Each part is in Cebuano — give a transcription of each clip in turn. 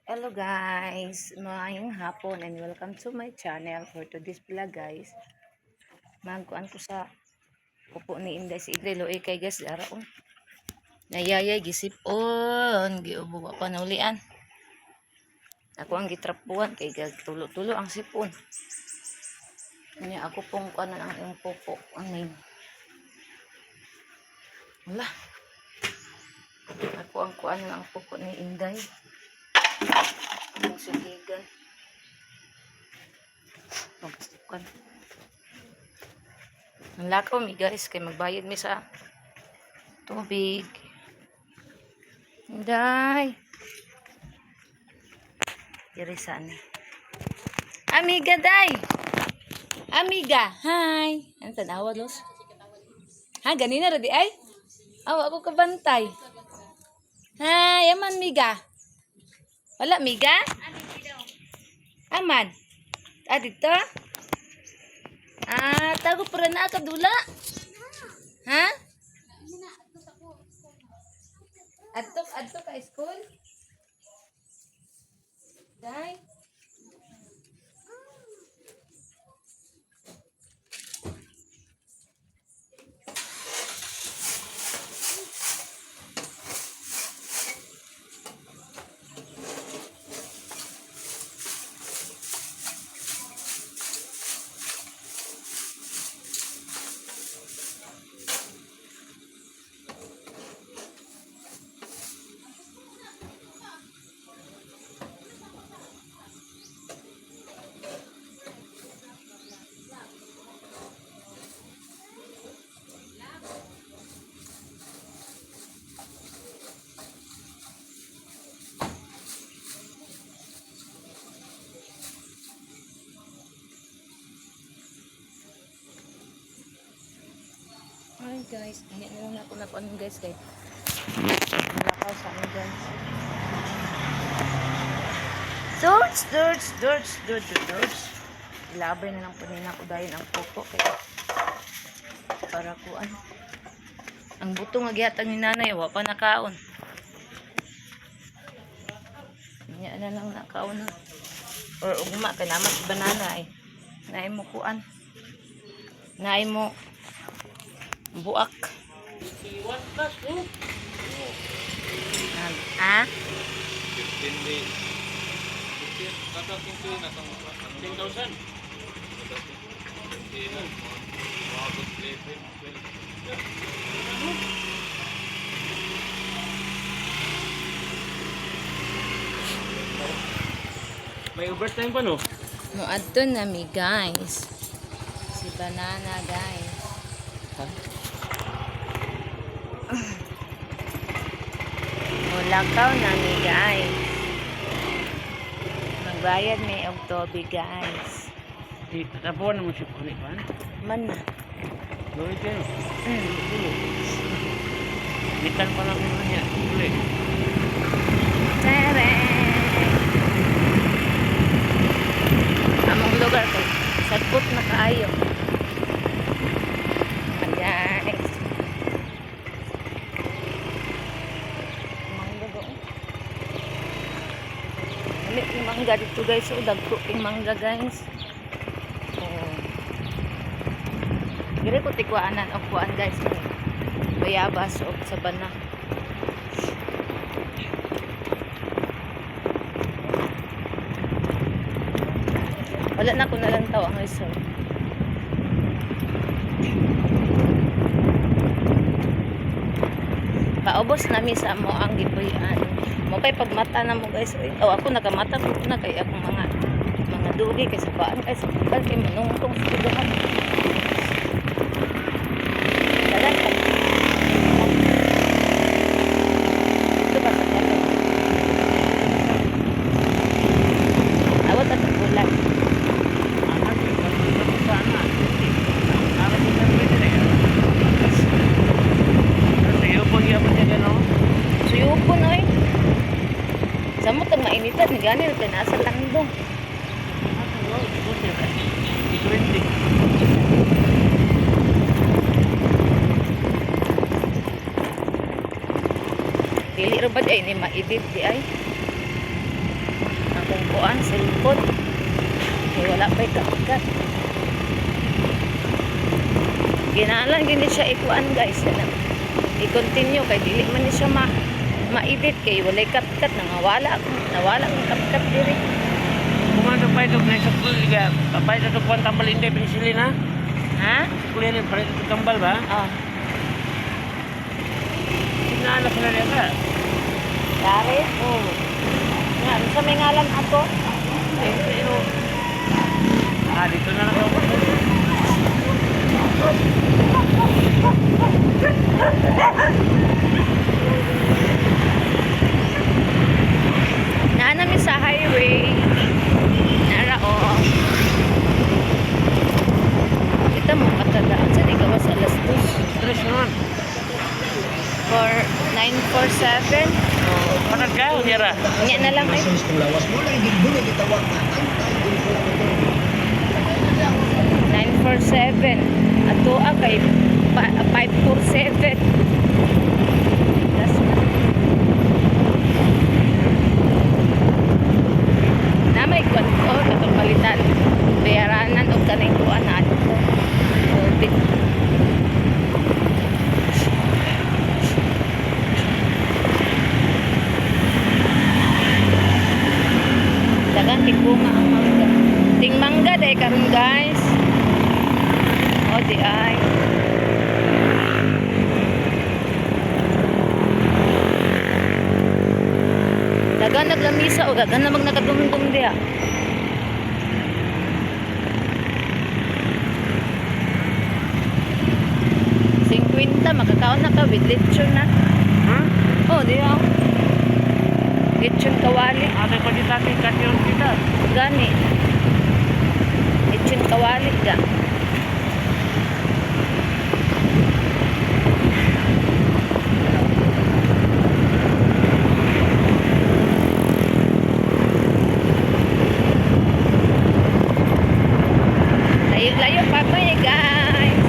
Hello guys, maayong hapon and welcome to my channel. For today's vlog, guys, magkuan ko sa upo ni Inday. Si Inday luoy kay, guys, ara oh. Nayayay gisip-on, giubo wa pa naulian. Ako ang gitrapuan kay tulo-tulo ang sipon. Nya ako pong kuanan ang iyong pupo. Aning. Wala. Ako ang kuanan ang pupo ni Inday. Ang sugigan. Magsukan. Ang lakaw mi, guys, kay magbayad mi sa tubig. Inday. Diri sa ani. Amiga day. Amiga, hi. Ang tanawa los. Ha, ganina ra di ay? Aw, ako kabantay. Hi, aman miga. Wala miga? Aman. Ah, dito? Ah, tago para na kadula. Ha? Adto, adto ka school? Day. Hi guys, hindi na lang ako nakuan, guys, kay nalakaw sa amin, guys. Search, search, search, search, search. Ilabay na lang po nila ako dayon ang pupo kay para kuan. Ang buto nga gihatag ni nanay wa pa nakaon. Nya na lang nakaon na. Or ugma kay naman si banana ay. Naay mo kuan. Naay mo buak. 51 plus, no? Ah? 15 days. 15, kada 15 na itong 10,000. 15 na. Mga good 11, 12. May overtime pa, no? Moadto na mi, guys. Si banana, guys. Ha? Mulakaw na mi, guys. Magbayad mi og tubig, guys. Di, tatapuan naman siya kulit pa. Man na. Gawin kayo. Mitan pa lang naman niya. Uli. Tere! Among lugar kay sagpot na kaayo. Ah, guys. Mangga do. Dami yung mangga dito, guys. Oh, dagko yung mangga, guys. Oh. Dire ko tikuanan og kuan, guys. Bayabas og sabana. Wala na ko nalantaw ang resort. Paubos nami sa mo ang gipuy-an. Mo kay pagmata na mo, guys. Uy, oh, ako nagamata ko na kay akong mga dugi kay sa baan kay sa bukal kay manungtong sa tugahan. Dagan ka. Dito ba sa kanan? Awat at bulan. Anak, sana. Anak ko sa pwede na yan. Sige, pag iabot niya gano'n. Suyupon oy. Samot ang mainitan ni gani kay nasa landong. Diferente. Dili ra ba di ay ni ma-edit di ay? kuan cellphone. Kay wala pa'y CapCut. Ginalan gini siya ikuan, guys. Ano, i-continue kay dili man ni siya ma-edit kay walay CapCut, nangawala ako, nawala ang CapCut diri. Kumano pa ito na sa kuliga. Papay ito kuan tambal hindi pinisilin ha. Ha? Kulirin pa ito tambal ba? Oh, Sinala sila niya ka. Dari. Oo. Nga, sa may ngalan ato? Eh, pero dito na lang ako. Naa nami sa highway. Nara o. Kita mo katadaan sa ikawas alas 2. Tres naman. For 947. Oh, panag ka, unyara. Nya na lang ay. License kung lawas mo na hindi gitawag na anti-inflammatory. 947. Ato ah, kay 547. Das na may kuan ko katong palitan bayaranan og kaning kuan na ato ko. Tubig. Dagan tigbunga ang mangga. Ting mangga day karon, guys. O di ay. Dagan naglamisa o dagan namang nakadumdum diha. 50 makakaon na ka with lechon na. Hmm? Oh, di ah. Lechon kawali. Ate ko dito ate kasyon kita. Gani. Lechon kawali ga. Layo-layo pa ko eh, guys.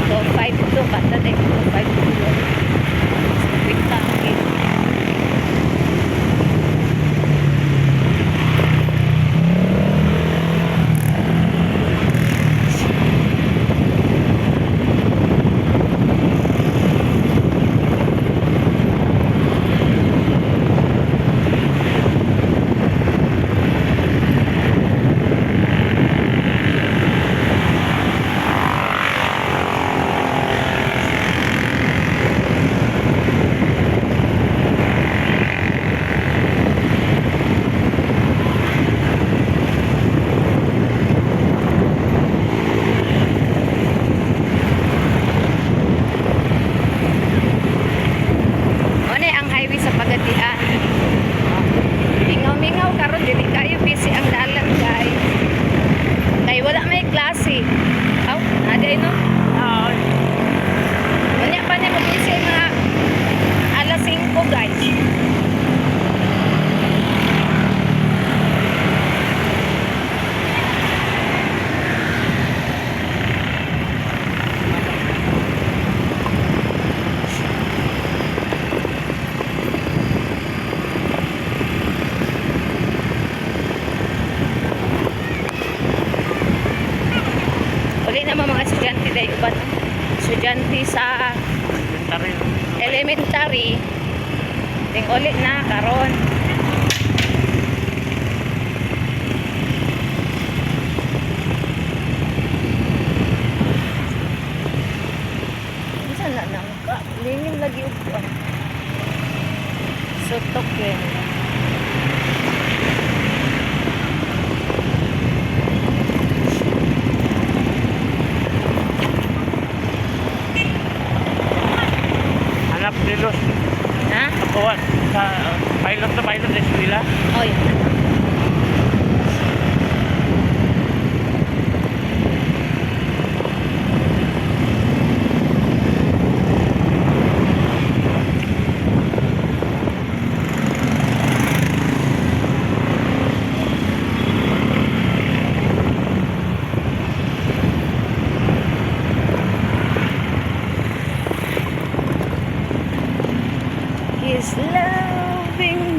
So, 5-2. Kata na ito, 5-2. Wait lang, okay. One ang highway sa Pagadian. Mingaw-mingaw karon dili kayo busy ang dalan, guys. Kay wala may klase. Aw, adi no. Ah, oy. Unya pa ni busy mga alas 5, guys. Uli naman mga estudyante dahil uban. Estudyante sa Elementary. Elementary. Ting ulit na karon. Unsa na nang ka? Lingin lagi og kuan. Sutok eh. Anak ni Luz. Ha? Kawan sa pilot na pilot sa eskwela. Oy. is loving.